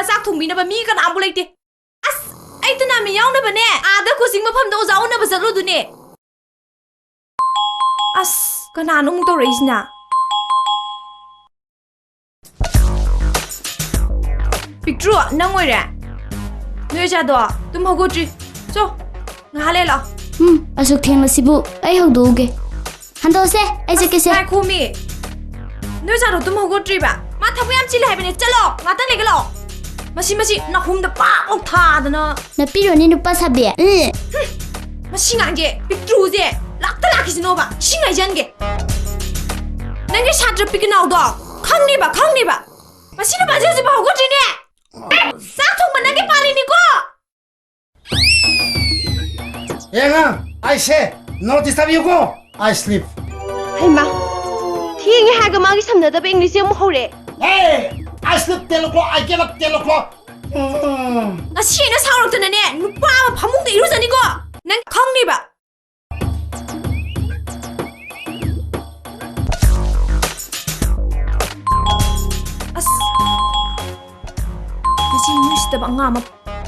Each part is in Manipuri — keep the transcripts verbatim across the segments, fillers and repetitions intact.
ꯆꯥꯛ ꯊꯣꯡꯕꯤꯅꯕ ꯃꯤ ꯀꯅꯥꯕꯨ ꯂꯩꯇꯦ꯫ ꯑꯁ, ꯑꯩ ꯇꯅꯥꯃꯤ ꯌꯥꯎꯅꯕꯅꯦ ꯑꯥꯗ ꯀꯣꯆꯤꯡ ꯃꯐꯝꯗ ꯑꯣꯖꯥ ꯎꯅꯕ ꯆꯠꯂꯨꯗꯨꯅꯦ꯫ ꯑꯁ, ꯀꯅꯥꯅꯣ ꯑꯃꯨꯛ ꯇꯧꯔꯛꯏꯁꯤꯅ? ꯄꯤꯛꯇ꯭ꯔꯨ, ꯅꯪ ꯑꯣꯏꯔꯦ? ꯅꯣꯏ ꯑꯣꯖꯥꯗꯣ ꯇꯨꯝ ꯍꯧꯒꯠꯇ꯭ꯔꯤ꯫ ꯆꯣ, ꯉꯥꯏꯍꯥꯛ ꯂꯩ ꯂꯥꯛꯑꯣ꯫ ꯎꯝ, ꯑꯁꯨꯛ ꯊꯦꯡꯂꯁꯤꯕꯨ ꯑꯩ ꯍꯧꯗꯣꯛꯎꯒꯦ꯫ ꯍꯟꯗꯣꯛꯑꯁꯦ, ꯑꯩ ꯆꯠꯀꯦꯁꯦ꯫ ꯉꯥꯏꯈꯣꯃꯤ꯫ ꯅꯣꯏ ꯑꯣꯖꯥꯗꯣ ꯇꯨꯝ ꯍꯧꯒꯠꯇ꯭ꯔꯤꯕ? ꯃꯥ ꯊꯕꯛ ꯌꯥꯝ ꯆꯤꯜꯂꯦ ꯍꯥꯏꯕꯅꯦ꯫ ꯆꯠꯂꯣ, ꯉꯥꯛꯇꯪ ꯂꯩꯒ ꯂꯥꯛꯑꯣ꯫ ꯃꯁꯤ, ꯃꯁꯤ ꯅꯥꯍꯨꯝꯗ ꯄꯥꯛ ꯂꯥꯎ ꯊꯥꯗꯅ꯫ ꯅꯞꯄꯤꯔꯣꯅꯦ, ꯅꯨꯄꯥ ꯁꯥꯕꯤ꯫ ꯎꯝ꯫ ꯃꯁꯤ ꯉꯥꯡꯒꯦ, ꯄꯤꯛꯇ꯭ꯔꯨꯁꯦ ꯂꯥꯛꯇ ꯂꯥꯛꯈꯤꯁꯤꯅꯣꯕ꯫ ꯏꯁꯤꯡ ꯍꯩꯖꯟꯒꯦ꯫ ꯅꯪꯒꯤ ꯁꯥꯇ꯭ꯔ ꯄꯤꯛꯅꯥꯎꯗꯣ ꯈꯪꯅꯤꯕ, ꯈꯪꯅꯤꯕ꯫ ꯃꯁꯤ ꯅꯨꯄꯥꯁꯦ ꯍꯧꯖꯤꯛꯐꯥꯎ ꯍꯧꯒꯠꯇ꯭ꯔꯤꯅꯦ꯫ ꯆꯥꯛ ꯊꯣꯡꯕ ꯅꯪꯒꯤ ꯄꯥꯜꯂꯤꯅꯤꯀꯣ꯫ ꯑꯦ ꯑꯉꯥꯡ, ꯑꯩꯁꯦ ꯅꯣꯇꯤꯁ ꯊꯥꯕꯤꯌꯨꯀꯣ꯫ I sleep. ꯍꯩꯃꯥ, ꯊꯦꯡꯉꯦ ꯍꯥꯏꯔꯒ ꯃꯥꯒꯤ ꯁꯝꯅꯗꯕ ꯏꯪꯂꯤꯁꯁꯦ ꯑꯃꯨꯛ ꯍꯧꯔꯦ꯫ Hey, I sleep ten o'clock, I get up ten o'clock. ꯎꯝ꯫ ꯉꯁꯤ ꯑꯩꯅ ꯁꯥꯎꯔꯛꯇꯅꯅꯦ, ꯅꯨꯄꯥ ꯑꯃ ꯐꯃꯨꯡꯗ ꯏꯔꯨꯖꯅꯤꯀꯣ꯫ ꯅꯪ ꯈꯪꯅꯤꯕ꯫ ꯑꯁ, ꯃꯁꯤ ꯃꯤ ꯎꯁꯤꯠꯇꯕ ꯑꯉꯥꯡ ꯑꯃ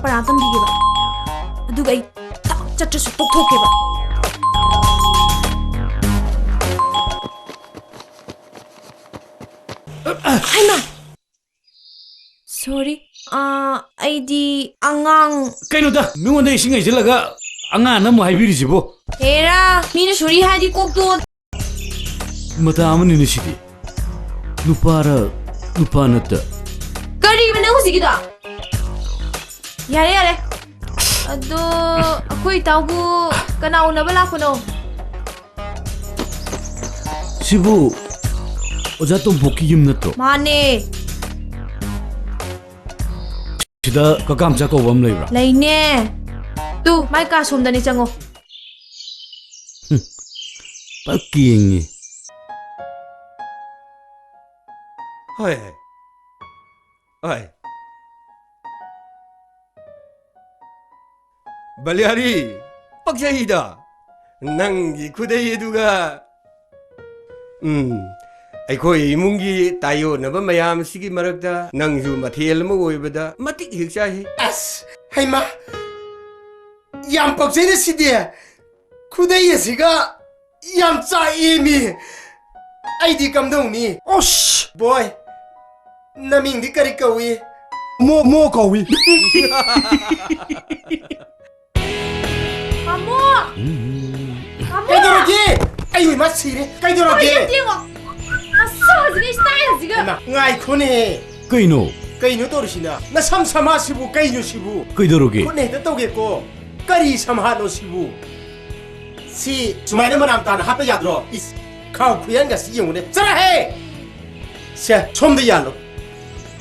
ꯄꯔꯥ ꯇꯝꯕꯤꯒꯦꯕ꯫ ꯑꯗꯨꯒ ꯑꯩ ꯊꯕꯛ ꯆꯠꯇ꯭ꯔꯁꯨ ꯇꯣꯛꯊꯣꯛꯀꯦꯕ꯫ ꯍꯩꯃꯥ! Sorry꯫ ꯑꯥ, ꯑꯩꯗꯤ ꯑꯉꯥꯡ꯫ ꯀꯩꯅꯣꯗ, ꯃꯤꯉꯣꯟꯗ ꯏꯁꯤꯡ ꯍꯩꯖꯤꯜꯂꯒ ꯑꯉꯥꯡ ꯑꯃꯨꯛ ꯍꯥꯏꯕꯤꯔꯤꯁꯤꯕꯣ? ꯍꯦꯔꯥ, ꯃꯤꯅ sorry ꯍꯥꯏꯗꯤ ꯀꯣꯛꯇꯣ꯫ ꯃꯇꯥ ꯑꯃꯅꯤꯅꯦ ꯁꯤꯗꯤ꯫ ꯅꯨꯄꯥꯔ ꯅꯨꯄꯥ ꯅꯠꯇ꯫ ꯀꯔꯤꯕ ꯅꯪ ꯍꯧꯖꯤꯛꯀꯤꯗꯣ? ꯌꯥꯔꯦ, ꯌꯥꯔꯦ꯫ ꯑꯗꯣ ꯑꯩꯈꯣꯏ ꯏꯇꯥꯎꯕꯨ ꯀꯅꯥ ꯎꯅꯕ ꯂꯥꯛꯄꯅꯣ? ꯁꯤꯕꯨ ꯑꯣꯖꯥ ꯇꯣꯝꯄꯣꯛꯀꯤ ꯌꯨꯝ ꯅꯠꯇ꯭ꯔꯣ? ꯃꯥꯅꯦ꯫ ꯁꯤꯗ ꯀꯀꯥ ꯃꯆꯥ ꯀꯧꯕ ꯑꯃ ꯂꯩꯕ꯭ꯔꯥ? ꯂꯩꯅꯦ꯫ ꯇꯨ, ꯃꯥꯏ ꯀꯥ ꯁꯣꯝꯗꯅꯦ, ꯆꯪꯉꯣ꯫ ꯍꯨꯝ, ꯄꯛ ꯌꯦꯡꯉꯤ꯫ ꯍꯣꯏ, ꯍꯣꯏ꯫ ꯍꯣꯏ꯫ ꯕꯂꯤꯍꯥꯔꯤ, ꯄꯛꯆꯩꯗ꯫ ꯅꯪꯒꯤ ꯈꯨꯗꯩ ꯑꯗꯨꯒ꯫ ꯎꯝ, ꯑꯩꯈꯣꯏ ꯏꯃꯨꯡꯒꯤ ꯇꯥꯏꯌꯣꯟꯅꯕ ꯃꯌꯥꯝꯁꯤꯒꯤ ꯃꯔꯛꯇ ꯅꯪꯁꯨ ꯃꯊꯦꯜ ꯑꯃ ꯑꯣꯏꯕꯗ ꯃꯇꯤꯛ ꯍꯦꯛ ꯆꯥꯏꯍꯦ꯫ ꯑꯁ, ꯍꯩꯃꯥ! ꯌꯥꯝ ꯄꯛꯆꯩꯅꯦ ꯁꯤꯗꯤ꯫ ꯈꯨꯗꯩ ꯑꯁꯤꯒ ꯌꯥꯝ ꯆꯥꯛꯑꯦꯃꯤ꯫ ꯑꯩꯗꯤ ꯀꯝꯗꯧꯅꯤ? ꯑꯁ! ꯕꯣꯏ, ꯅꯃꯤꯡꯗꯤ ꯀꯔꯤ ꯀꯧꯏ? ꯃꯣ, ꯃꯣ ꯀꯧꯏ꯫ ꯇꯥꯃꯣ! ꯇꯥꯃꯣ! ꯀꯩꯗꯧꯔꯒꯦ? ꯑꯩ ꯏꯃꯥ ꯁꯤꯔꯦ꯫ ꯀꯩꯗꯧꯔꯒꯦ? ꯀꯩꯅꯣ ꯌꯦꯡꯉꯣ꯫ ꯃꯁꯛꯁꯤꯒ styleꯁꯤꯒ꯫ ꯍꯩꯃꯥ, ꯉꯥꯏꯈꯣꯅꯦ꯫ ꯀꯩꯅꯣ? ꯀꯩꯅꯣ ꯇꯧꯔꯤꯁꯤꯅ? ꯅꯁꯝ ꯁꯃꯥꯁꯤꯕꯨ ꯀꯩꯅꯣ ꯁꯤꯕꯨ? ꯀꯩꯗꯧꯔꯒꯦ? ꯈꯨꯠꯅ ꯍꯦꯛꯇ ꯇꯧꯒꯦꯀꯣ꯫ ꯀꯔꯤ ꯁꯝꯍꯥꯠꯅꯣ ꯁꯤꯕꯨ? ꯁꯤ ꯁꯨꯃꯥꯏꯅ ꯃꯅꯥꯝ ꯇꯥꯅ ꯍꯥꯞꯄ ꯌꯥꯗ꯭ꯔꯣ? ꯏꯁ, ꯈꯥꯎ ꯈꯨꯌꯥꯟꯒꯁꯤ ꯌꯦꯡꯉꯨꯅꯦ꯫ ꯆꯠꯂꯍꯦ! ꯁꯦ, ꯁꯣꯝꯗ ꯌꯥꯜꯂꯣ꯫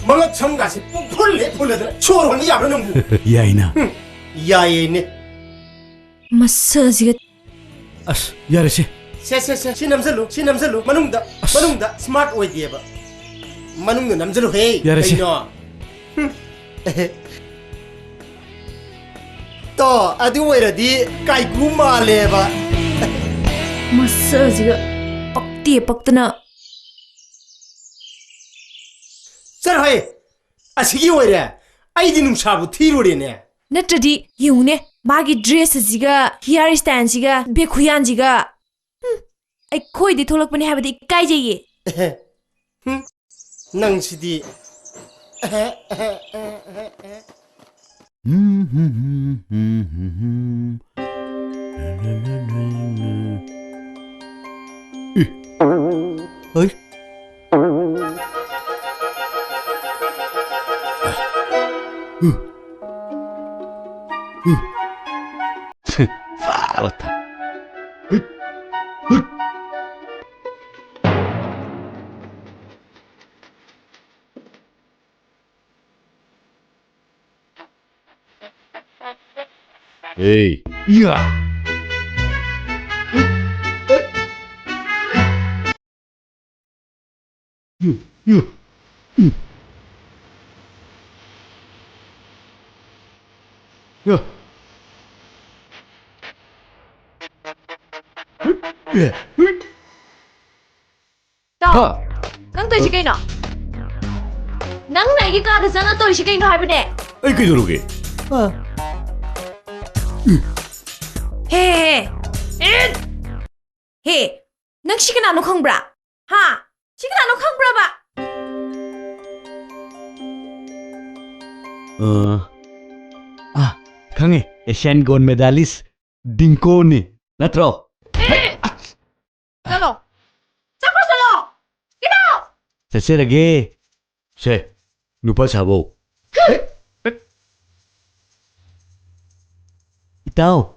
ꯃꯉꯛ ꯁꯝꯒꯥꯁꯦ ꯄꯨꯡꯐꯨꯜ ꯍꯦꯛ ꯐꯨꯜꯂꯗꯅ ꯁꯣꯔ ꯍꯣꯟꯕ ꯌꯥꯕ꯭ꯔꯥ ꯅꯪꯕꯨ? ꯌꯥꯏꯅ꯫ ꯍꯨꯝ, ꯌꯥꯏꯌꯦꯅꯦ꯫ ꯃꯁꯛ ꯑꯁꯤꯒ꯫ ꯑꯁ, ꯌꯥꯔꯦꯁꯦ꯫ ꯁꯦ, ꯁꯦ, ꯁꯦ, ꯁꯤ ꯅꯝꯖꯜꯂꯨ, ꯁꯤ ꯅꯝꯖꯜꯂꯨ꯫ ꯃꯅꯨꯡꯗ, ꯑꯁ꯫ ꯃꯅꯨꯡꯗ smart ꯑꯣꯏꯗꯦꯕ꯫ ꯃꯅꯨꯡꯗ ꯅꯝꯖꯜꯂꯨꯍꯦ꯫ ꯌꯥꯔꯦꯁꯦ꯫ ꯀꯩꯅꯣ? ꯍꯨꯝ꯫ ꯇꯣ, ꯑꯗꯨ ꯑꯣꯏꯔꯗꯤ ꯀꯥꯏꯀꯨ ꯃꯥꯜꯂꯦꯕ꯫ ꯃꯁꯛ ꯑꯁꯤꯒ ꯄꯛꯇꯦ ꯄꯛꯇꯅ꯫ ꯆꯠꯂꯣꯍꯦ! ꯑꯁꯤꯒꯤ ꯑꯣꯏꯔꯦ꯫ ꯑꯩꯗꯤ ꯅꯨꯡꯁꯥꯕꯨ ꯊꯤꯔꯨꯔꯦꯅꯦ꯫ ꯅꯠꯇ꯭ꯔꯗꯤ ꯌꯦꯡꯉꯨꯅꯦ, ꯃꯥꯒꯤ dress ꯑꯁꯤꯒ, hair styleꯁꯤꯒ, ꯕꯦꯛ ꯈꯨꯌꯥꯟꯁꯤꯒ꯫ ꯍꯨꯝ, ꯑꯩꯈꯣꯏꯗꯤ ꯊꯣꯛꯂꯛꯄꯅꯦ ꯍꯥꯏꯕꯗꯤ ꯏꯀꯥꯏꯖꯩꯌꯦ꯫ ꯍꯨꯝ, ꯅꯪꯁꯤꯗꯤ꯫ ꯍꯩ꯫ ꯐꯥꯕ ꯊ-, ꯑꯦ꯫ ꯌꯥ꯫ ꯌꯨ, ꯌꯨ꯫ ꯎꯝ꯫ ꯌꯨ꯫ ꯑꯦ꯫ ꯇꯥꯎ꯫ ꯍꯥ꯫ ꯁꯤ ꯀꯩꯅꯣ? ꯅꯪꯅ ꯑꯩꯒꯤ ꯀꯥꯗ ꯆꯪꯉ ꯇꯧꯔꯤꯁꯤ ꯀꯩꯅꯣ ꯍꯥꯏꯕꯅꯦ? ꯑꯩ ꯀꯩꯗꯧꯔꯒꯦ? ꯍꯦ, ꯍꯦ, ꯍꯦ꯫ ꯍꯦ, ꯅꯪ ꯁꯤ ꯀꯅꯥꯅꯣ ꯈꯪꯕ꯭ꯔꯥ? ꯍꯥ? ꯁꯤ ꯀꯅꯥꯅꯣ ꯈꯪꯕ꯭ꯔꯕ? ꯑ, ꯑ, ꯈꯪꯉꯦ꯫ ꯑꯦꯁꯤꯌꯥꯟ ꯒꯣꯜ ꯃꯦꯗꯥꯂꯤꯁ ꯗꯤꯡꯀꯣꯅꯤ, ꯅꯠꯇ꯭ꯔꯣ? ꯆꯠꯂꯣ꯫ ꯆꯠꯈ꯭ꯔꯣ, ꯆꯠꯂꯣ꯫ Get out! ꯆꯠꯆꯔꯒꯦ꯫ ꯁꯦ, ꯅꯨꯄꯥ ꯁꯥꯕꯧ꯫ ꯏꯇꯥꯎ,